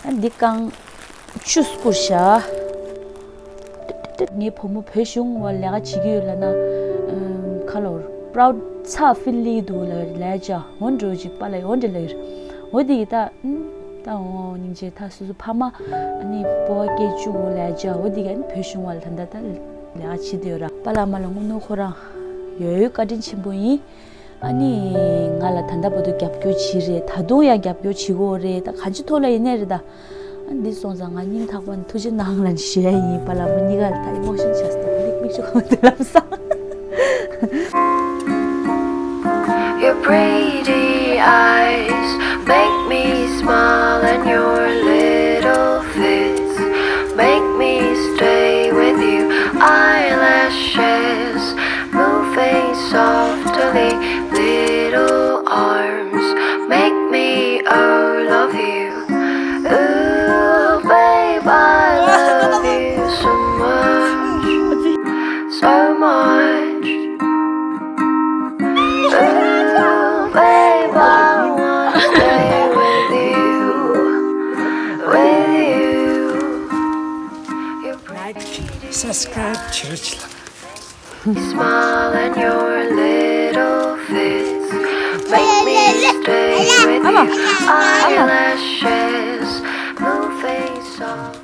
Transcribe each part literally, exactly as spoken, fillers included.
ཨ་འདི་རྐང་བཅུ་བསྐུར་བཞག་ངའི་བུ་མོ་བོད་གཞུང་བ་ལས་ཀ་བྱེད་ཀྱི་ཡོད་ལབ་ན། ཁ་ལོར་པྲའུ་ཚ་ཕིལ་ལི་འདུག་ལ་ལས་བྱ་འོན་འགྲོ་ཅིག་པ་ལ་འོན་འདྲ་ལ་ཡོད། འོ་དེ་གི་ད་ད་འོ་སྙིང་རྗེ་ད་སོ་སོ་ཕ་མ་ཨ་ནི་སྤོ་བ་སྐྱེ་བཅུག་གོ་ལས་བྱ་འོ་དེ་གི་ཨ་ནི་བོད་གཞུང་བ་ལ་ད་ད་ད་ལས་ཀ་བྱེད་དུ་ཡོད་ར། པ་ལ་མ་ལ་དངོས་གནས་ཁོ་རང་ཡོད་ཡོད་བཀའ་དྲིན་ཆེན་པོ་ཡིན། ཨ་ནི་ང་ལ་ད་ལྟ་བར་དུ་རྒྱབ་སྐྱོར་བྱེད་རེད། ད་དུང་ཡང་རྒྱབ་སྐྱོར་བྱེད་དགོས་རེད། ད་གང་ཅི་ཐོག་ལ་ཡིན་ནའི་རེད་ད། ཨ་འདི་སོང་ཙང་ང་སྙིང་ཐག་པ་ནས་ཐུགས་རྗེ་གནང་ལན་ཞུ་ཡ་ཡིན། པ་ལ་མོ་གཉིས་ཀ་ལ་ད་ཨི་མོ་ཤོན་ཆགས་སོང་། མིག་མིག་ཆུ་གང་དུ་ལབ་སོང་། Your pretty eyes make me smile, and your little fits make me stay with you. Eyelashes moving softly, little arms make me all of you. Ooh, babe, I love you so much, so much. Ooh, babe, I wanna stay with you, with you. Your pretty subscribe church. Smile, and your little face make me stay with you. Eyelashes moving soft.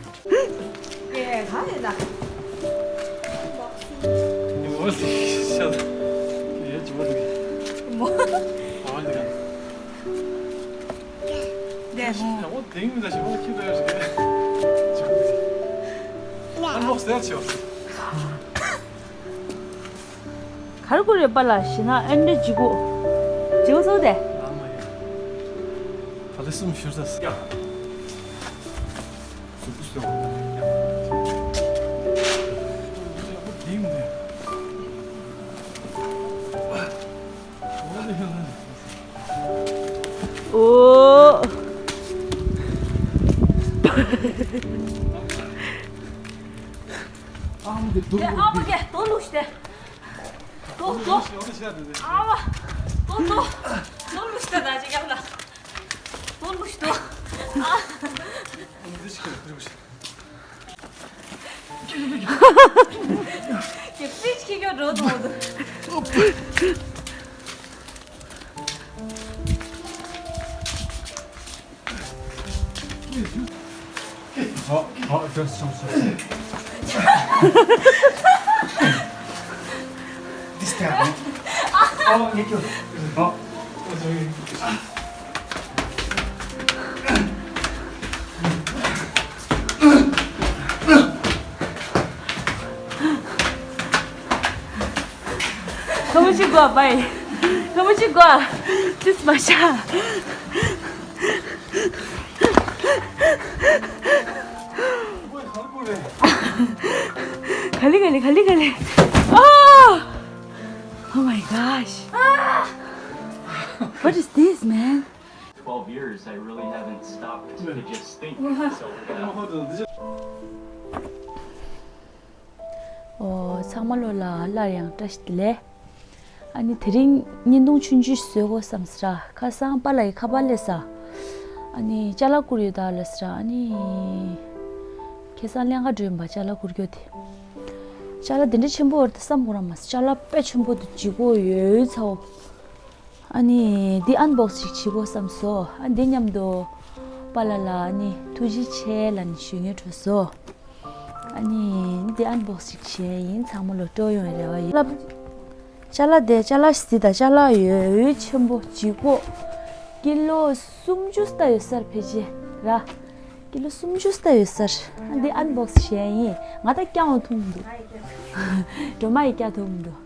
ག་རེ་དགོས་རེད་པ་ལ་ཞེ་ན། ཨེ་འདྲ་ལྗིད་ཁོག་ལྗིད་ཁོག་ཚོགས་ཏེ། ད་ལེ་གསུམ་ཞུ་ས། འོ། ཨ་མ་དེ་དུ། དེ་ཨ་མ་གེ་དོ་ལུགས་ཤིག་དེ། དོ་དོ། ཨ་མ། དོ་དོ། དོ་ལུགས་ཤིག་དེ་ད་ཅི་ཀྱང་ལ། དོ་ལུགས་ཤིག་དོ། ཨ། དེ་ཤིག་དེ་ལུགས་ཤིག་དེ་ཕིག་ཁྱི་ཁྱོད་འགྲོ་དོ་དོ། ཨོ། ཨོ། ཨོ། ཨོ། ཨོ། This time. ཨོ། ཨོ། ཨོ། ཁ་མོ་ཅིག་གོ་བའི། ཁ་མོ་ཅིག་གོ། ཅིས་མ་ཤ། ག་ལེ་ག་ལེ་ག་ལེ་ག་ལེ། Oh! Oh my gosh. What is this, man? Twelve years, I really haven't stopped to just think. So, yeah. ཨོ། ཚང་མ་ལོ་ལ་སླར་ཡང་བཀྲ་ཤིས་བདེ་ལེགས། ཨ་ནི་དེ་རིང་བརྙན་ཐུང་ཆུང་ཆུང་བཟོ་དགོས་བསམ་སི་ར། ཁ་སང་པཱ་ལགས་ཀྱིས་ཁ་པར་སླེབས་ས། ཨ་ནི་ཅ་ལག་བསྐུར་ཡོད་ད་ལབ་སི་ར། ཨ་ནི་ཁ་སང་ལྷན་ཁང་འགྲོ་ཡིན་པ། ཅ་ལག་བསྐུར་རྒྱུ་དེ། ཅ་ལག་དེ་འདྲ་ཆེན་པོ་ཡོད་རེད་བསམ་དགོས་ར་མ་སི། ཅ་ལག་དཔེ་ཆེན་པོ་འདུག་ལྗིད་ཁོག་ཡོད་ཚ་བོ། ཨ་ནི་འདི་ཨན་བོག་སི་ཞིག་བྱེད་དགོས་བསམ་སོང་། ཨ་འདི་མཉམ་དུ་པཱ་ལགས་ལ་ཨ་ནི་ཐུགས་རྗེ་ཆེ་ལབ་ནས་ཞུ་སྙིང་བྲོ་སོང་། ཨ་ནི་འདི་ཨན་བོག་སི་ཞིག་བྱས་ཡིན། ཚང་མ་ལོ་སྤྲོ་ཡོང་བའི་རེ་བ་ཡོད། ཅ་ལག་དེ་ཅ་ལག་ཞིག་དང་ཅ་ལག་ཡོད་ཆེན་པོ་ལྗིད་ཁོག་ཀི་ལོ་སུམ་ཅུ་ཙམ་ཡོད་ས་རེད་ཕལ་ཆེར་ར། ཀི་ལོ་སུམ་ཅུ་ཙམ་ཡོད་ས་རེད། ཨ་འདི་ཨན་བོག་སི་བྱས་ཡིན། ང་ད་བཀྱག་འོང་ཐུབ་མི་འདུག་སྒྲོལ་མ་ཡིས་བཀྱག་ཐུབ་མི་འདུག་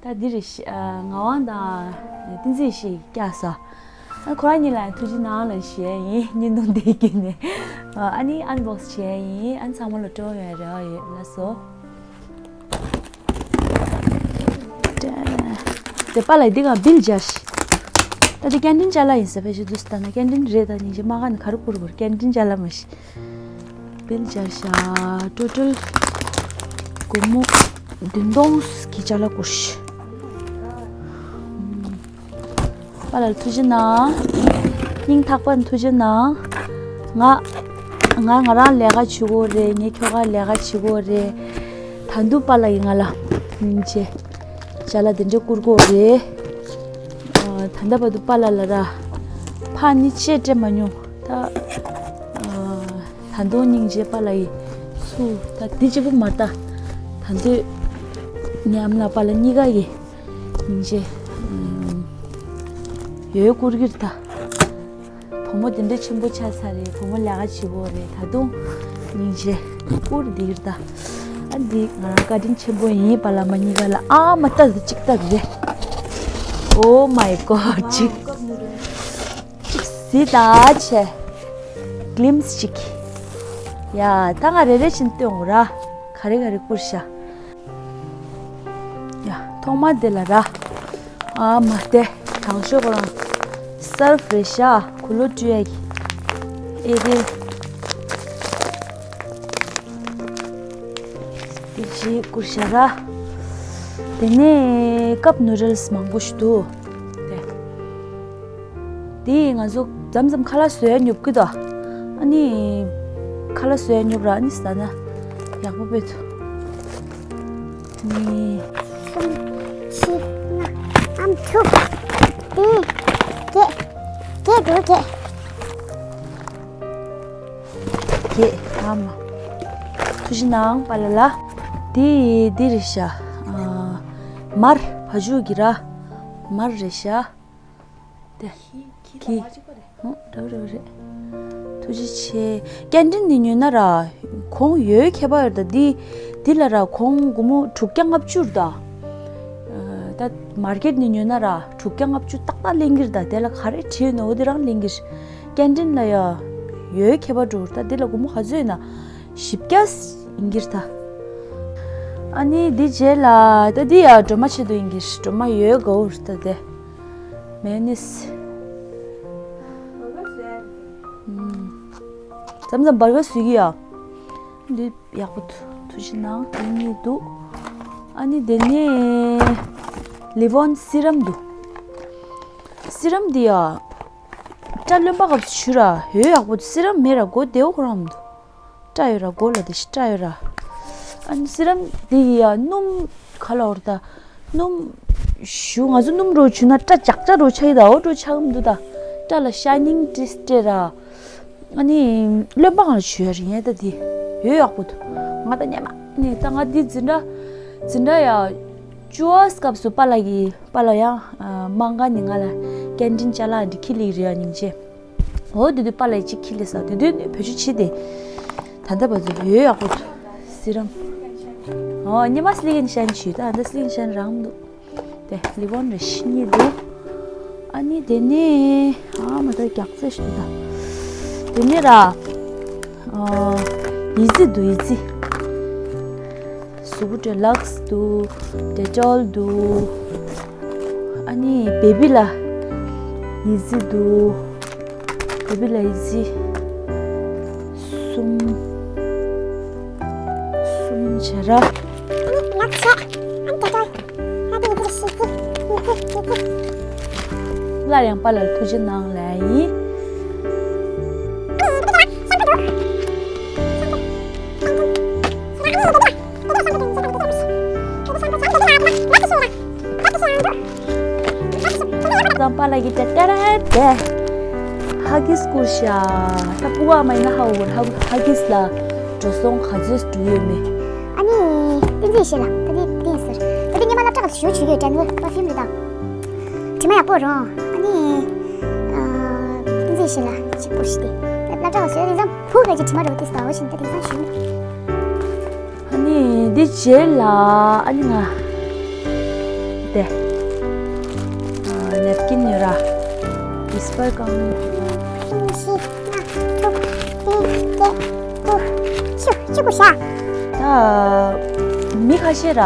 ད་འདི་རེད་ཤི། ཨ། ངག་དབང་དང་བསྟན་འཛིན་ཞིག་བཀྱག་ས། ཨ་ཁོ་རང་གཉིས་ལ་ཐུགས་རྗེ་གནང་ལབ་ཞུ་ཡ་ཡིན། བརྙན་ཐུང་འདི་བརྒྱུད་ནས། ཨ་ནི་ཨན་བོག་སི་བྱས་ཡ་ཡིན། ཨ་ཚང་མ་ལ་སྤྲོ་བའི་རེ་བ་ཡོད། ལགས་སོ། དེ་པཱ་ལགས་འདི་ག་བིལ་སྦྱར་ཤི། ད་འདི་ཀན་ཊིན་ཅ་ལག་ཡིན་ས། ཕལ་ཆེར་འདུག་སེ་ལྟ་ན་ཀན་ཊིན་རེད། ད་སྙིང་རྗེ་མ་ག་ནས་ག་རེ་བསྐུར་བསྐུར། ཀན་ཊིན་ཅ་ལག་མ་ཤི། བིལ་སྦྱར་ཤག་ཊོ་ཊལ་སྒོར་མོ་བདུན་སྟོང་གི་ཅ་ལག་བསྐུར་ཤག་པཱ་ལགས་ཐུགས་རྗེ་གནང་། སྙིང་ཐག་པ་ནས་ཐུགས་རྗེ་གནང་། ང་ ང་ང་རང་ལས་ཀ་བྱེད་དགོས་རེད། ངའི་ཁྱོ་ག་ལས་ཀ་བྱེད་དགོས་རེད། ད་དུང་པཱ་ལགས་ཀྱིས་ང་ལ་སྙིང་རྗེ་ཅ་ལག་དེ་འདྲ་བསྐུར་དགོས་རེད། ཨ། ད་ལྟ་བར་དུ་པཱ་ལགས་ལ་ར་ཕག་གཉིས་ཅིག་སྤྲད་མ་མྱོང་། ད་ཨ། ད་དུང་སྙིང་རྗེ། པཱ་ལགས་ཀྱིས་ཚུར་ད་འདི་གཅིག་པུ་མ་རེད། ད་ད་དུང་ངའི་ཨ་མ་ལགས་པཱ་ལགས་གཉིས་ཀ་གིས་སྙིང་རྗེ་ཡོད་བསྐུར་གྱི་རེད་ད། བུ་མོ་དེ་འདྲ་ཆེན་པོ་ཆགས་ཚར་རེད། བུ་མོ་ལས་ཀ་བྱེད་དགོས་རེད། ད་དུང་སྙིང་རྗེ་བསྐུར་འདི་རེད་ད། ཨ། འདི་ང་རང་བཀའ་དྲིན་ཆེན་པོ་ཡིན། པཱ་ལགས་མ་གཉིས་ཀ་ལ། ཨ་མ། ལྟ་ཟེ་གཅིག་ལྟ་རེད། Oh my God། གཅིག་གཅིག་གཟིགས་དང་། ཆེ་ཀི་ལིམ་སི་གཅིག་ཡ། ད་ང་རེ་རེ་བཞིན་སྟོན་དགོས་ར། ག་རེ་ག་རེ་བསྐུར་ཤག་ཡ། ཐོག་མ་དེ་ལ་ར། ཨ་མ། དེ་དྲང་ཤོས་ཁོ་རང་སར་ཕི་རེད་ཤག་གུ་ལོ་བཀྲུ་ཡ་གི། ཨེ་རེད། དེ་གཅིག་བསྐུར་ཤག་ར། དེ་ནས་ཀབ་ནུ་ཌལ་སི་མང་པོ་ཞིག་འདུག་དེ། དེ་ང་ཚོ་མཚམས་མཚམས་ཁ་ལག་བཟོ་ཡ་ཉོབ་ཀྱི་འདུག་ཨ་ནི་ཁ་ལག་བཟོ་ཡ་ཉོབ་ར། ཨ་ནི་ཟ་ན་ཡག་པོ་དཔེ་འདུག་ནི། གསུམ། བཞི། ལྔ། ཨམ། དྲུག་དེ་བརྒྱད། བརྒྱད་འདུག་བརྒྱད། བརྒྱད། ཨ་མ། ཐུགས་རྗེ་གནང་པཱ་ལགས་ལ། དེ་འདི་རེད་ཤག་ཨ། མར། བ་ཕྱུགས་ཀྱི་ར། མར་རེད་ཤག་དེ། ཁྱི། ཁྱི། ཨོ། འདྲ་བོ་འདྲ་བོ་རེད། ཐུགས་རྗེ་ཆེ། སྐྱེལ་འདྲེན་ནས་ཉོས་ན་ར། གོང་ཡོད་ཁྱད་པར་ཡོད་ད། འདི། འདི་ལ་ར་གོང་སྒོར་མོ་དྲུག་བརྒྱ་ལྔ་བཅུ་རེད་ད། ཨ། ད་མར་ཀེཊ་ནས་ཉོས་ན་ར་དྲུག་བརྒྱ་ལྔ་བཅུ་ཏག་ཏག་ལེན་གྱི་རེད་ད། དེ་ལ་ག་རེ་བྲིས་ཡོད་ན་འོ་དེ་རང་ལེན་གྱི་རེད། སྐྱེལ་འདྲེན་ལ་ཡ་ཡོད་ཁྱད་པར་འགྲོ་རེད་ད། དེ་ལ་སྒོར་མོ་ག་ཚོད་ཡིན་ན། བཞི་བརྒྱ་ཡིན་གྱི་རེད་ད། ཨ་ནི་འདི་རྗེས་ལ་ད་འདི་ཡ་སྒྲོལ་མ་ཆེད་དུ་ཡིན་གྱི་རེད། སྒྲོལ་མ་ཡོད་དགའ་བོ་རེད་ད་དེ། མེ་ཡོ་ནེ་སི། ཨུམ། མཚམས་མཚམས་བར་ག་བཟོས་ཀྱི་ཡ། འདི་ཡག་པོ་འདུག་ཐུགས་རྗེ་གནང་། དེ་གཉིས་འདུག་ཨ་ནི་དེ་ནས་ལི་ཝོན་སི་རམ་འདུག་སི་རམ་འདི་ཡ། སྐྲ་རློན་པ་སྐབས་སུ་བྱུག་ར། ཡོད་ཡག་པོ་འདུག་སི་རམ་མེད་ར་མགོ་བདེ་བོ་ཁོ་རང་མི་འདུག་སྐྲ་ཡོད་ར། མགོ་ལ་དེ་ཞིག་སྐྲ་ཡོད་ར། ཨ་ནི་སི་རམ་དེ་ཡི་ཡ་སྣུམ་ག་ལ་འོར་ད། སྣུམ་ཞུ། ང་ཚོ་སྣུམ་རོ་བྱུག་ན་སྐྲ་ལྕག་ལྕག་རོ་ཆགས་ཡི་ད། འོ་འགྲོ་ཆགས་མི་འདུག་ད། སྐྲ་ལ་ཤ་ནིང་ཏིས་སྤྲད་ར། ཨ་ནི་རློན་པ་གང་ལ་བྱུག་ཡ་རིང་ཡ་ད་དེ་ཡོད་ཡག་པོ་འདུག་ང་ད་ཉལ་མ་ནི་ད་ང་འདི་འཛིན་གྲྭ་འཛིན་གྲྭ་ཡ་བཅུ་པ་སྐབས་སུ་པཱ་ལགས་ཀྱིས། པཱ་ལགས་ཡང་ཨ་མང་ག་ནི་ང་ལ་སྐྱེལ་འདྲེན་ཅ་ལག་འདི་ཁྱི་ལིག་རེ་ཡ་སྙིང་རྗེ། འོ་དེ་དུས་པཱ་ལགས་གཅིག་ཁྱི་ལས་ས། དེ་དུས་ནི་བེད་སྤྱོད་བྱེད་དེ། ད་ལྟ་བར་དུ་ཡོད་ཡག་པོ་འདུག་སི་རམ། ཨོ་ཉི་མ་སི་ལི་གན་ཤན་ཞུས། ད་ད་སི་ལི་གན་ཤན་རང་འདུག་དེ་ལི་ཝོན་རེ་ཤི་གཉིས་འདུག་ཨ་ནི་དེ་ནས་ཨ་མ་ད་རྒྱག་རྩེ་ཞིག་འདུག་ད་དེ་ནས་ར། ཨོ་ཡི་ཙི་འདུག་ཡི་ཙི། གཟུགས་པོ་འདྲ་ལགས་སི་འདུག་ཌེ་ཊོལ་འདུག་ཨ་ནི་བེ་བི་ལ་ཡི་ཙི་འདུག་བེ་བི་ལ་ཡི་ཙི་གསུམ། གསུམ་བྱས་ར། ཨ་ནི་ལགས་སོ། ཨ་ནི་ཌེ་ཊོལ། ཨ་ནི་ཡི་ཙི་ཡི་ཙི་ཡི་ཙི། སླར་ཡང་པཱ་ལགས་ཐུགས་རྗེ་གནང་ལབ་ཡིན། ཙམ་པཱ་ལགས་ཀྱིས་ཏེ་ཏེ་རེ་ཏེ། ཧ་གིས་བསྐུར་ཤག་ད་སྤུ་གུ་ཨ་མ་ཡིན་ན་ཧ་གོ་གི་རེད། ཧ་ཧ་གིས་ལ་འགྲོ་སོང་ག་ཚོད་འགྲོ་ཡོད་མེད། ཨ་ནི་བསྟན་འཛིན་ཡེ་ཤེས་ལགས། ད་འདི་བསྟན་ཟེར། ད་འདི་སྔོན་མ་སློབ་གྲྭ་སྐབས་སུ་ཞུ་བྱེད་ཀྱི་ཡོད། དྲན་ནོ་པར་ཕིའུམ་རེད་ད། དྲི་མ་ཡག་པོ་རང་། ཨ་ནི་ཨ་བསྟན་འཛིན་ཡེ་ཤེས་ལགས་གཅིག་པོ་ཞིག་དེ། སློབ་གྲྭ་སྐབས་སུ་ཡོད། དེང་སང་བུ་ག་ཅིག་དྲི་མ་རེད་པ། དེ་ཟླ་བ་བཞིན་ད་དེང་སང་ཞུ། ཨ་ནི་འདི་རྗེས་ལ་ཨ་ནི་ང་དེ་ཨ་ནེབ་ཀིན་ཡོད་ར། བི་སི་པར་གང་། གསུམ། བཞི། ལྔ། དྲུག་བདུན། བརྒྱད། དགུ། བཅུ། བཅུ་དགུ་བཞག་ད་མི་ཁ་ཤས་ར་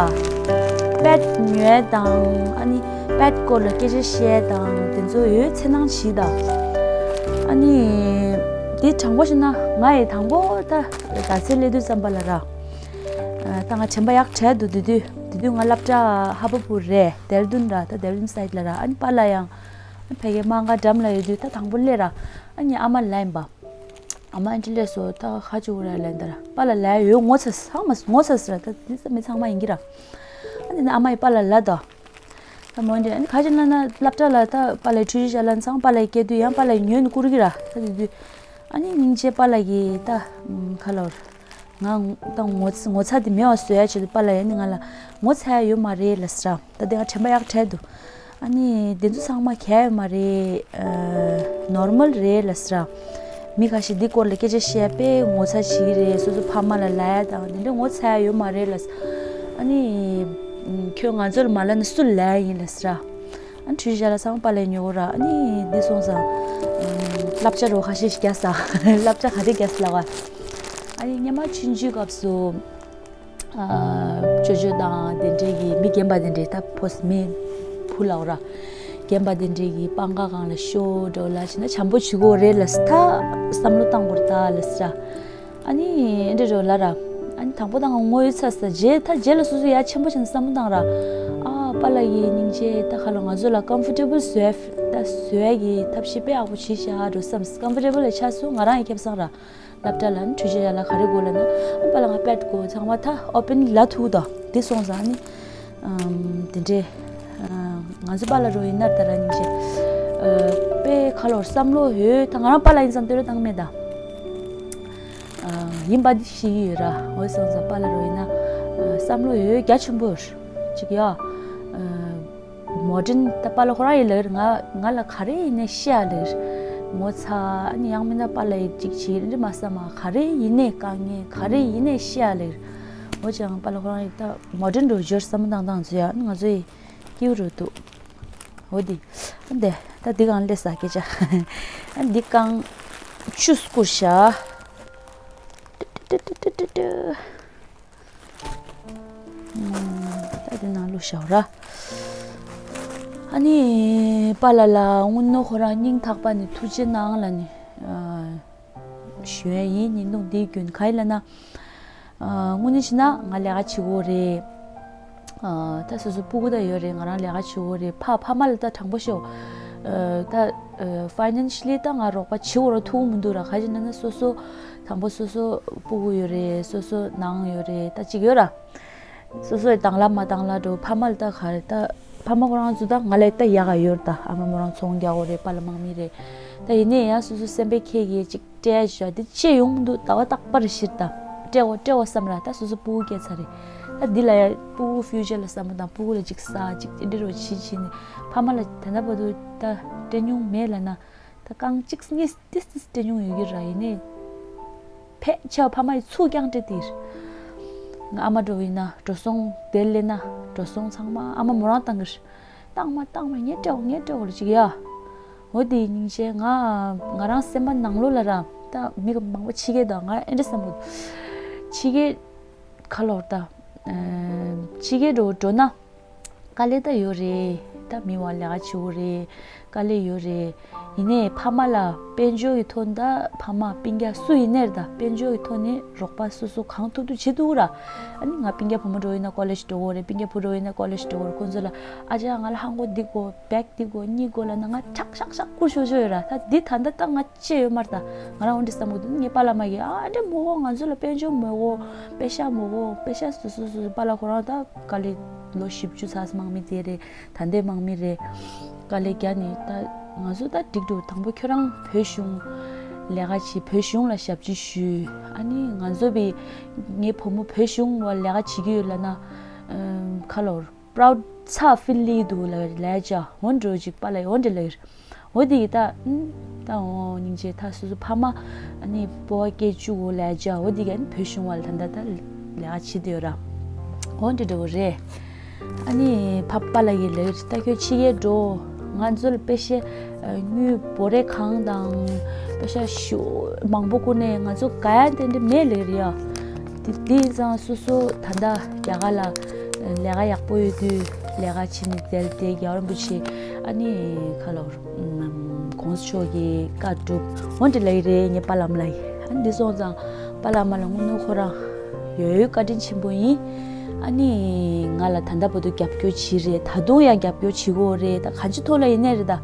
པེཊ་ཉོ་ཡ་དང་། ཨ་ནི་པེཊ་སྐོར་ལ་སྐད་ཆ་བཤད་ཡ་དང་། དེ་ཚོ་ཡོད་འཚེར་སྣང་བྱེད་ད། ཨ་ནི་དེ་དྲང་པོ་བཤད་ན་ང་ཡི་དང་པོ་ད་རྡ་སའི་སླེབས་དུས་ཙམ་པ་ལ་ར། ཨ་ད་ང་དྲན་པ་ཡག་དྲན་འདུག་དེ་དུས་དེ་དུས་ང་སློབ་གྲྭ་ཧ་བ་པུར་རེད། དེར་དུན་ར། ད་དེར་དུན་སའིཌ་ལ་ར། ཨ་ནི་པཱ་ལགས་ཡང་ཕ་གིའི་དམངས་ཁ་འགྲམ་ལ་ཡོད་དུས་ད་དང་པོ་སླེབས་ར། ཨ་ནི་ཨ་མ་ལ་ཡིན་པ། ཨ་མ་ཨེ་འདྲ་ལས་སོ་ད་ཁ་ཅིག་འུ་ར་ལན་ད་ར་པཱ་ལགས་ལ་ཡོད་ངོ་ཚ་ཚང་མ་ངོ་ཚ་ཟེར་ར། ད་འདི་ཚ་མི་ཚང་མ་ཡིན་གྱི་ར། ཨ་ནི་ཨ་མ་ཡི་པཱ་ལགས་ལ་ད། ད་མོ་འདྲ་ཨ་ནི་ཁ་ཅིག་ན་ན་སློབ་གྲྭ་ལ་ད་པཱ་ལགས་འཁྲུལ་ཞིག་བྱ་ལ་ཚང་པཱ་ལགས་སྐད་དུ་ཡང་པཱ་ལགས་ཉོན་བཀུར་གྱི་ར། ད་དེ་དུས་ཨ་ནི་སྙིང་རྗེ་པཱ་ལགས་ཀྱིས་ད་ཁ་ལོར་ང་ད་ངོ་ཚ་ངོ་ཚ་དེ་མེད་པ་བཟོ་ཡ་ཆེད་དུ་པཱ་ལགས་ཨ་ནི་ང་ལ་ངོ་ཚ་ཡ་ཡོད་མ་རེད་ལ་ཟེར་ར། ད་དེ་ང་དྲན་པ་ཡག་དྲན་འདུག་ཨ་ནི་དེ་ཚོ་ཚང་མ་གལ་ཡོད་མ་རེད། ནོར་མལ་རེད་ལ་ཟེར། མི་ཁ་ཤས་འདི་སྐོར་ལ་སྐད་ཆ་བཤད་པས་ངོ་ཚ་བྱེད་ཀྱི་རེད། སོ་སོ་ཕ་མ་ལ་ལབ་ཡ་དང་དེ་འདྲ་ངོ་ཚ་ཡ་ཡོད་མ་རེད་ལ་ཟེར། ཨ་ནི་ཁྱོད་ང་ཚོ་ལ་མ་ལབ་ན་སུ་ལ་ལབ་ཡ་ཡིན་ལ་ཟེར། ཨ་ནི་འཁྲུལ་ཞིག་བྱ་ལ་ཚང་པཱ་ལགས་ཉོ་གོ་ར། ཨ་ནི་འདི་སོང་ཙང་བསླབ་བྱ་རོ་ཁ་ཤས་ཤིག་རྒྱག་ས་བསླབ་བྱ་ག་རེ་རྒྱག་ས་ལ་བ། ཨ་ནི་སྔོན་མ་ཆུང་ཆུང་སྐབས་སུ། ཅོ་ཅོ་དང་དེ་འདྲས་ཀྱི་མི་རྒན་པ་དེ་འདྲས་ད་ཕོ་མི་བུ་ལ་འོ་ར། རྒན་པ་དེ་འདྲས་ཀྱི་པང་ཁ་སྒང་ལ་ཤོག་འགྲོ་ལ་བྱས་ན་བྱམས་པོ་བྱེད་དགོས་རེད་ལ་ད་བསམ་བློ་བཏང་དགོས་རེད་ད་ལ་ཟེར། ཨ་ནི་འདྲས་འགྲོ་ལ་ར། ཨ་ནི་དང་པོ་དང་ངོ་ཡོད་ཚ་ས་རྗེས་ད་རྗེས་ལ་སོ་སོ་ཡ་ཆེན་པོ་བྱས་ན་བསམ་བློ་བཏང་ར། ཨ་པཱ་ལགས་ཀྱི་སྙིང་རྗེ་ད་ཁ་ལོ་ང་ཚོ་ལ་ཀམ་ཕོར་ཊེ་བལ་བཟོ་ཡ་ད་བཟོ་ཡ་གི་ཐབས་ཤེས་དཔེ་ཡག་པོ་བྱས་ཤག་འགྲོ་བསམ། ཀམ་ཕོར་ཊེ་བལ་ལ་ཆགས་སོང་ང་རང་ཡི་ཁེ་བཟང་ར། སློབ་གྲྭ་ལ་ནི་འཁྲུལ་ཆ་ཡ་ལ་ག་རེ་དགོས་ལ་ན་ཨ་པཱ་ལགས་ང་པེཌ་དགོས། ཚང་མ་ད་ཨོ་པེན་ལ་ཐུག་ད་འདི་སོང་ཙང་ནི་དེ་འདྲས་ང་ཚོ་པཱ་ལགས་རོ་ཡིན་ན་ད་ར་སྙིང་རྗེ་དཔེ་ཁ་ལོར་བསམ་བློ་ཡོད། ད་ང་རང་པཱ་ལགས་ཡིན་ཙང་ལྟོས་ར་བཏང་མེད་ད། ཡིན་པ་འདི་ཤེས་ཀྱི་ཡོད་ར། འོ་སོང་ཙང་པཱ་ལགས་རོ་ཡིན་ན་བསམ་བློ་ཡོད་རྒྱ་ཆེན་པོ་ཅིག་ཡ། མོ་ཌན་ད་པཱ་ལགས་ཁོ་རང་ཡིན་ལབ་ང་ང་ལ་ག་རེ་ཡིན་ནའི་ཤེས་ཡ་ལབ། ངོ་ཚ་ཨ་ནི་ཡང་མིན་ན་པཱ་ལགས་ཡིན་ཅིག་བྱེད་རིན་རི་མ་ས་མ་ག་རེ་ཡིན་ནའི་དཀའ་ངལ་ག་རེ་ཡིན་ནའི་ཤེས་ཡ་ལབ། འོ་ཅང་པཱ་ལགས་ཁོ་རང་ཡིན་ད་མོ་ཌན་རུ་འབྱོར་བསམ་བློ་བཏང་བཏང་ཚོ་ཡ་ཨ་ནི་ང་ཚོ་ཡི་སྐྱིད་རུ་འདུག་འོ་འདི་ཨ་འདི་ད་འདི་གང་སླེབས་ས་སྐད་ཆ་ཨ་འདི་རྐང་བཅུ་བསྐུར་བཞག་ཏུ་ཏུ་ཏུ་ཏུ་ཏུ། ད་དེ་ནང་བླུགས་བཞག་ར། ཨ་ནི་པཱ་ལགས་ལ་དངོས་གནས་ཁོ་རང་སྙིང་ཐག་པ་ནས་ཐུགས་རྗེ་གནང་ལ་ནི་ཞུ་ཡ་ཡིན། ཉིན་ཐོག་འདིའི་རྒྱུན་ག་ཡིན་ལབ་ན། དངོས་གནས་བྱས་ན་ང་ལས་ཀ་བྱེད་དགོས་རེད། ད་སོ་སོ་སྤུ་གུ་ད་ཡོད་རེད། ང་རང་ལས་ཀ་བྱེད་དགོས་རེད། ཕ་ཕ་མ་ལ་ད་དྲང་པོ་ཤོད། ད་ཕའི་ནན་ཤི་ལི་ད་ང་རོགས་པ་བྱེད་དགོས་ར་ཐུག་མི་འདུག་ར། ག་ཅི་ན་ན་སོ་སོ། དང་པོ་སོ་སོ་སྤུ་གུ་ཡོད་རེད། སོ་སོ་ནང་ཡོད་རེད། ད་གཅིག་ཡོད་ར། སོ་སོའི་དང་ལ་མ་དང་ལ་འགྲོ་ཕ་མ་ལ་ད་ག་རེ་ད་ཕ་མ་ཁོ་རང་ཚོ་ད་ང་ལས་ད་ཡག་ག་ཡོད་ར། ད་ཨ་མ་མོ་རང་ཚོང་རྒྱག་གོ་རེད། པཱ་ལགས་དམག་མི་རེད། ད་ཡིན་ནའི་ཡང་སོ་སོ་སེམས་པའི་ཁྱེད་ཀྱིས་གཅིག་སྤྲད་བཞག་འདི་བྱེད་ཡོང་མི་འདུག་ཟླ་བ་རྟག་པར་ཞིག་ད་སྤྲད་འོ་སྤྲད་འོ་བསམ་ར། ད་སོ་སོ་སྤུ་གུ་སྐྱེས་ཚར་རེད། ད་འདི་ལ་ཡ་སྤུ་གུ་ཕིའུ་ཅར་ལ་བསམ་བློ་དང་སྤུ་གུ་ལ་གཅིག་ཟ་གཅིག་དེ་འདྲ་རོ་བྱེད་བྱེད་ནས་ཕ་མ་ལ་ད་ལྟ་བར་དུ་ད་སྤྲད་མྱོང་མེད་ལབ་ན། ད་རྐང་གཅིག་གཉིས་ཏིས་ཏིས་སྤྲད་མྱོང་ཡོད་ཀྱི་ར། ཡིན་ནའི་ཕལ་ཆེ་བ་ཕ་མ་ཡིས་ཚུར་རྐྱང་སྤྲད་དེ་རེད། ང་ཨ་མ་འགྲོ་ཡིན་ན་འགྲོ་སོང་དེ་སླེབས་ན་འགྲོ་སོང་ཚང་མ་ཨ་མ་མོ་རང་བཏང་གི་རེད། བཏང་མ་བཏང་མ་ངས་སྤྲད་འོ་ངས་སྤྲད་འོ་ལ་ཅིག་ཡ། འོ་དེ་སྙིང་རྗེ། ང་ང་རང་སེམས་པ་ནང་ལོགས་ལ་ར་ད་མི་མང་པོ་ཕྱི་རྒྱལ་དང་ང་ཨེ་འདྲ་བསམ་གི་འདུག་ཕྱི་རྒྱལ་ཁ་ལོར་ད་ཕྱི་རྒྱལ་འགྲོ་འགྲོ་ན། དཀའ་ལས་ད་ཡོད་རེད། ད་མི་བ་ལས་ཀ་བྱེད་དགོས་རེད། དཀའ་ལས་ཡོད་རེད། ཡིན་ནའི་ཕ་མ་ལ་དཔལ་འབྱོར་གྱི་ཐོག་ནས་ད་ཕ་མ་སྤུན་ཀྱག་སུ་ཡིན་ནའི་རེད། ད་དཔལ་འབྱོར་གྱི་ཐོག་ནས་རོགས་པ་སོ་སོ་གང་ཐུབ་ཐུབ་བྱེད་ཐུབ་ར། ཨ་ནི་ང་སྤུན་ཀྱག་བུ་མོ་འགྲོ་ཡིན་ན་ཀོ་ལེཇ་འགྲོ་དགོས་རེད། སྤུན་ཀྱག་བུ་འགྲོ་ཡིན་ན་ཀོ་ལེཇ་འགྲོ་དགོས་རེད། ཁོང་ཚོ་ལ་ཨ་ཅག་ང་ལ་ཧང་གོ་འདི་དགོས་བེག་འདི་དགོས་གཉིས་དགོས་ལབ་ན་ང་ཁྲག་ཤག་ཤག་བསྐུར་ཤོག་ཤོག་ཡོད་ར། ད་འདི་ད་ལྟ་ད་ང་ཅི་ཡོད་མ་རེད། ད་ང་རང་འོ་འདྲ་བསམ་གི་འདུག་ངའི་པཱ་ལགས་མ་གིས་ཨ་འདྲ་མོ་གོ་ང་ཚོ་ལ་དཔལ་འབྱོར་མོ་གོ་པེ་ཤ་མོ་གོ་པེ་ཤ་སོ་སོ་སོ་སོ་པཱ་ལགས་ཁོ་རང་ད་དཀའ་ལས་ལོ་བཞི་བཅུ་ཚར་དམག་མི་དེ་རེད། ད་ལྟའི་དམག་མི་རེད། དཀའ་ལས་རྒྱག་ནས་ད་ང་ཚོ་ད་འགྲིག་འགྲོ། དང་པོ་ཁྱོད་རང་བོད་གཞུང་ལས་ཀ་བྱེད། བོད་གཞུང་ལ་ཞབས་ཕྱི་ཞུས། ཨ་ནི་ང་ཚོ་བི་ངའི་བུ་མོ་བོད་གཞུང་བ་ལས་ཀ་བྱེད་ཀྱི་ཡོད་ལབ་ན་ཁ་ལོར། པྲའུཌ་ཚ་ཕིལ་ལི་འདུག་ལ་ལས་བྱ་འོན་འགྲོ་ཅིག་པཱ་ལགས་འོན་འདྲ་ལ་ཡིར། འོ་དེ་གི་ད་ད་འོ་སྙིང་རྗེ། ད་སོ་སོ་ཕ་མ་ཨ་ནི་སྤོ་བ་སྐྱེ་བཅུག་འོ་ལས་བྱ་འོ་དེ་གི་ཨ་ནི་བོད་གཞུང་བ་ལ་ད་ད་ད་ལས་ཀ་བྱེད་དེ་ཡོད་ར། འོ་འདྲ་འདྲ་བོ་རེད། ཨ་ནི་ཕ་པཱ་ལགས་ཀྱི་ལ་ཡིར་ད་ཁྱོད་ཕྱི་རྒྱལ་འགྲོ། ང་ཚོ་ལ་པེ་ཤེ་དངུལ་བོ་རེ་གང་དང་པེ་ཤ་ཞུ་མང་པོ་བསྐུར་ནས་ང་ཚོ་ག་ཡ་དེ་འདྲ་མེད་ལ་ཡིར་ཡ། དེ་དེ་ཡིན་ཙང་སོ་སོ་ད་ལྟ་རྒྱ་གར་ལ་ལས་ཀ་ཡག་པོ་ཡོད་དུས་ལས་ཀ་བྱེད་ནས་བསྡད་དེ་རྒྱལ་བ་རིན་པོ་ཆེ་ཨ་ནི་ཁ་ལོར་གོང་ས་མཆོག་གི་བཀའ་སྒྲུབ་འོན་ཏེ་ལ་ཡི་རེད། ངའི་པཱ་ལགས་མ་ལ་ཡི་ཨ་ནི་འདི་སོང་ཙང་པཱ་ལགས་མ་ལ་དངོས་གནས་ཁོ་རང་ཡོད་ཡོད་བཀའ་དྲིན་ཆེན་པོ་ཡིན། ཨ་ནི་ང་ལ་ད་ལྟ་བར་དུ་རྒྱབ་སྐྱོར་བྱེད་རེད། ད་དུང་ཡང་རྒྱབ་སྐྱོར་བྱེད་དགོས་རེད། ད་གང་ཅི་ཐོག་ལ་ཡིན་ནའི་རེད། ད་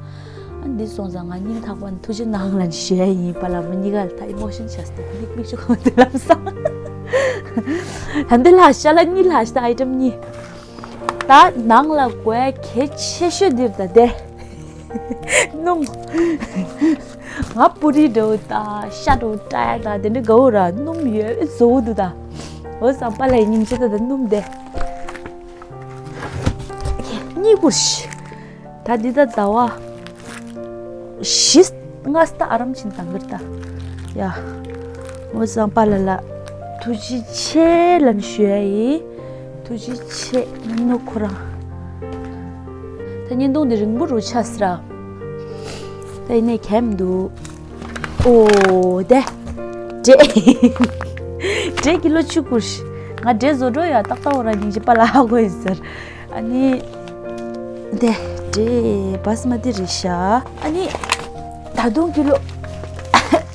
ཨ་འདི་སོང་ཙང་ང་སྙིང་ཐག་པ་ནས་ཐུགས་རྗེ་གནང་ལབ་ནས་ཞུ་ཡ་ཡིན། པཱ་ལགས་མོ་གཉིས་ཀ་ལ་ད་ཨི་མོ་ཤན་ཆགས་སོང་། མིག་མིག་ཆུ་གང་དུ་ལབ་སོང་། ད་འདི་ལ་ཤ་ལ་གཉིས་ལ་ཤ་ད་ཨའི་ཊེམ་གཉིས། ད་ནང་ལ་དགོས་གལ་ཆེ་ཤོས་འདིར་ད་དེ། སྣུམ། ང་པུ་རི་འདྲ་བོ་དང་ཤ་འདྲ་བོ་བཀྲ་ཡ་དང་དེ་འདྲ་དགའ་བོ་ར། སྣུམ་ཡོད་བཟོ་བོ་འདུག་ད། འོ་ཙང་པཱ་ལགས་སྙིང་རྗེ། ད་ད་སྣུམ་དེ་གཉིས་བསྐུར་ཤིག་ད་འདི་ད་ཟླ་བ་བཞི་ལྔ་ཙམ་ཨ་རམ་ཕྱིན་དང་གིར་ད། ཡ། འོ་ཙང་པཱ་ལགས་ལ་ཐུགས་རྗེ་ཆེ་ལབ་ནས་ཞུ་ཡ་ཡིན། ཐུགས་རྗེ་ཆེ་ནུ་ཁོ་རང་། ད་བརྙན་ཐུང་འདི་རིང་པོ་རུ་ཆགས་སི་ར། ད་ཡིན་ནའི་གལ་མི་འདུག་ཨོ་དེ། འབྲས། འབྲས་ཀི་ལོ་བཅུ་བསྐུར་ཤིག་ང་འབྲས་བཟོ་འགྲོ་ཡ། ཏག་ཏག་འོ་ར་སྙིང་རྗེ་པཱ་ལགས་ཧ་གོ་ཡིན་ཟེར། ཨ་ནི། དེ། འབྲས་བཱ་སི་མ་ཏི་རེད་ཤག་ཨ་ནི། ད་དུང་ཀི་ལོ་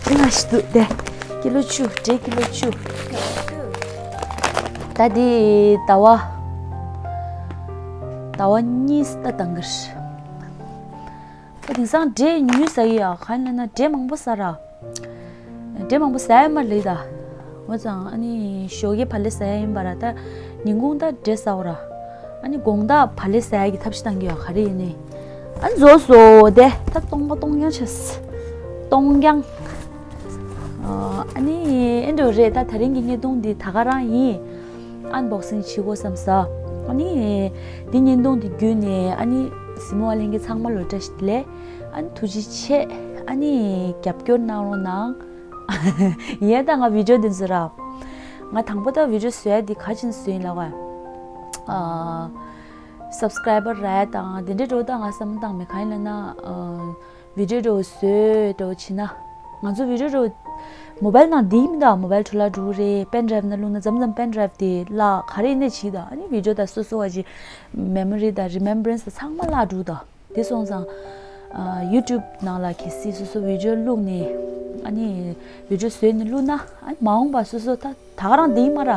ལྔ་ཞིག་འདུག་དེ། ཀི་ལོ་བཅུ། འབྲས་ཀི་ལོ་བཅུ། ད་དེ་ཟླ་བ། ཟླ་བ་གཉིས་ཙམ་ད་དང་གིར། ད་དེང་སང་འབྲས་ཉུང་ཟ་གི་ཡ། གང་ཡིན་ལབ་ན་འབྲས་མང་པོ་ཟ་ར། འབྲས་མང་པོ་ཟ་ཡ་མ་རེད་ད། འོ་ཙང་ཨ་ནི་ཞོགས་ཀས་བག་ལེབ་ཟ་ཡ་ཡིན་པ་ར། ད་ཉིན་གུང་ད་འབྲས་ཟ་འོ་ར། ཨ་ནི་དགོང་དག་བག་ལེབ་ཟ་ཡ་གི་ཐབས་ཤེས་བཏང་གི་ཡོད། ག་རེ་ཡིན་ནའི། ཨ་ནི་བཟོ་བཟོ་དེ་ད་སྟོང་པ་སྟོང་རྐྱང་བྱས། སྟོང་རྐྱང་། ཨ་ནི་ཨེ་འགྲོ་རེད། ད་དེ་རིང་གི་བརྙན་ཐུང་འདི་ད་ག་རང་ཡིན། ཨན་བོག་སིང་བྱེད་དགོས་བསམ་ས། ཨ་ནི་འདི་བརྙན་ཐུང་འདི་བརྒྱུད་ནས་ཨ་ནི་གཟིགས་མོ་བ་ལྷན་རྒྱས་ཚང་མ་ལ་བཀྲ་ཤིས་བདེ་ལེགས། ཨ་ནི་ཐུགས་རྗེ་ཆེ། ཨ་ནི་རྒྱབ་སྐྱོར་གནང་རོགས་གནང་། ཡིན་ད་ང་བི་ཌི་ཡོ་འདི་བཟོ་ར། ང་དང་པོ་ད་བི་ཌི་ཡོ་བཟོ་ཡ་འདི་ག་ཅིན་བཟོ་ཡིན་ལབ་ག་ཨ། སབ་སི་ཀ་རའི་བར་རག་ཡ་དང་དེ་འདྲའི་འགྲོ་ད་ང་བསམ་བློ་བཏང་མེད། གང་ཡིན་ལབ་ན། ཨ། བི་ཌི་ཡོ་འགྲོ་བཟོས་འགྲོ་བྱེད་ན། ང་ཚོ་བི་ཌི་ཡོ་འགྲོ། མོ་བལ་ནང་འདི་མི་འདུག་མོ་བལ་འཕྲོ་བརླག་འགྲོ་གི་རེད། པེན་ཌ་རའིབ་ནང་བླུགས་ན་མཚམས་མཚམས་པེན་ཌ་རའིབ་དེ་བརླག་ག་རེ་ཡིན་ནའི་བྱེད་ད། ཨ་ནི་བི་ཌི་ཡོ་དང་སོ་སོ་བ་ཅིག་མེ་མོ་རི་དང་རི་མེམ་བ་རན་སི་ཚང་མ་བརླག་འགྲོ་ད། དེ་སོང་ཙང་། ཨ། ཡུ་ཊུབ་ནང་ལ་གལ་སྲིད་སོ་སོ་བི་ཌི་ཡོ་བླུགས་ནས། ཨ་ནི་བི་ཌི་ཡོ་བཟོས་ནས་བླུགས་ན། ཨ་ནི་མ་འོངས་པ་སོ་སོ་ད་ད་ག་རང་འདི་ཡིན་མ་ར།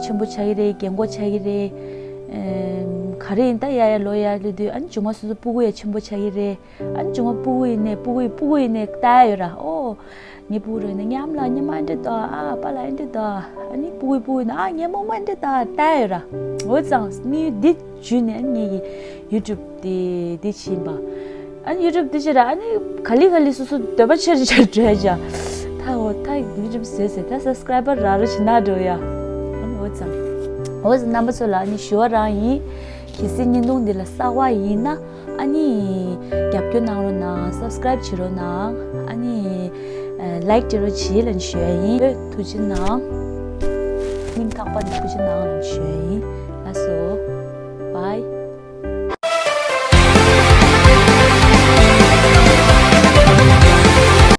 ཆེན་པོ་ཆགས་ཀྱི་རེད། རྒན་གོག་ཆགས་ཀྱི་རེད། ཨེམ། ག་རེ་ཡིན་ད་ཡ་ཡ་ལོ་ཡ་ལོ་དུས་ཨ་ནི་མཇུག་མ་སོ་སོ་སྤུ་གུ་ཡ་ཆེན་པོ་ཆགས་ཀྱི་རེད། ཨ་ནི་མཇུག་མ་སྤུ་གུ་ཡིན་ནའི་སྤུ་གུ་ཡི་སྤུ་གུ་ཡིན་ནའི་ལྟ་ཡ་ཡོད་ར། ཨོ། ངའི་སྤུ་གུ་རེད་ན་མཉམ་ལ་མཉམ་མ་འདྲི་ད། ཨ་པཱ་ལགས་འདྲི་ད། ཨ་ནི་སྤུ་གུའི་སྤུ་གུ་ཡིན་ན་ཨ་ངའི་རྨོ་མོ་འདྲི་ད་ལྟ་ཡོད་ར། འོ་ཙང་དམིགས་ཡུལ་འདི་བརྒྱུད་ནས་ཨ་ནི་ངེད་ཀྱི་ཡུ་ཊུབ་དེ་འདི་ཕྱིན་པ། ཨ་ནི་ཡུ་ཊུབ་འདི་ཕྱིན་ར། ཨ་ནི་ག་ལེ་ག་ལེ་སོ་སོ་འདོད་པ་ཆེར་ཆེར་འགྲོ་ཡ་ཅག་ད་འོ་ད་ཡུ་ཊུབ་བཟོས་ཟེར་ད་སབ་སི་ཀ་རའི་བར་རག་རོགས་བྱེད་ན་འགྲོ་ཡ། ཨ་ནི་འོ་ཙང་། འོ་ཙང་རྣམ་པ་ཚོ་ལ་ཨ་ནི་ཞུ་བ་རང་ཡིན། གལ་སྲིད་བརྙན་ཐུང་འདི་ལ་གསར་པ་ཡིན་ན། ཨ་ནི་རྒྱབ་སྐྱོར་གནང་རོགས་གནང་། སབ་སི་ཀ་རའིབ་བྱེད་རོགས་གནང་། ཨ་ནི་ལའིཀ་སྤྲད་རོགས་བྱེད་ལབ་ནས་ཞུ་ཡ་ཡིན། ཐུགས་རྗེ་གནང་། སྙིང་ཐག་པ་ནས་ཐུགས་རྗེ་གནང་ལབ་ནས་ཞུ་ཡ་ཡིན། ལགས་སོ།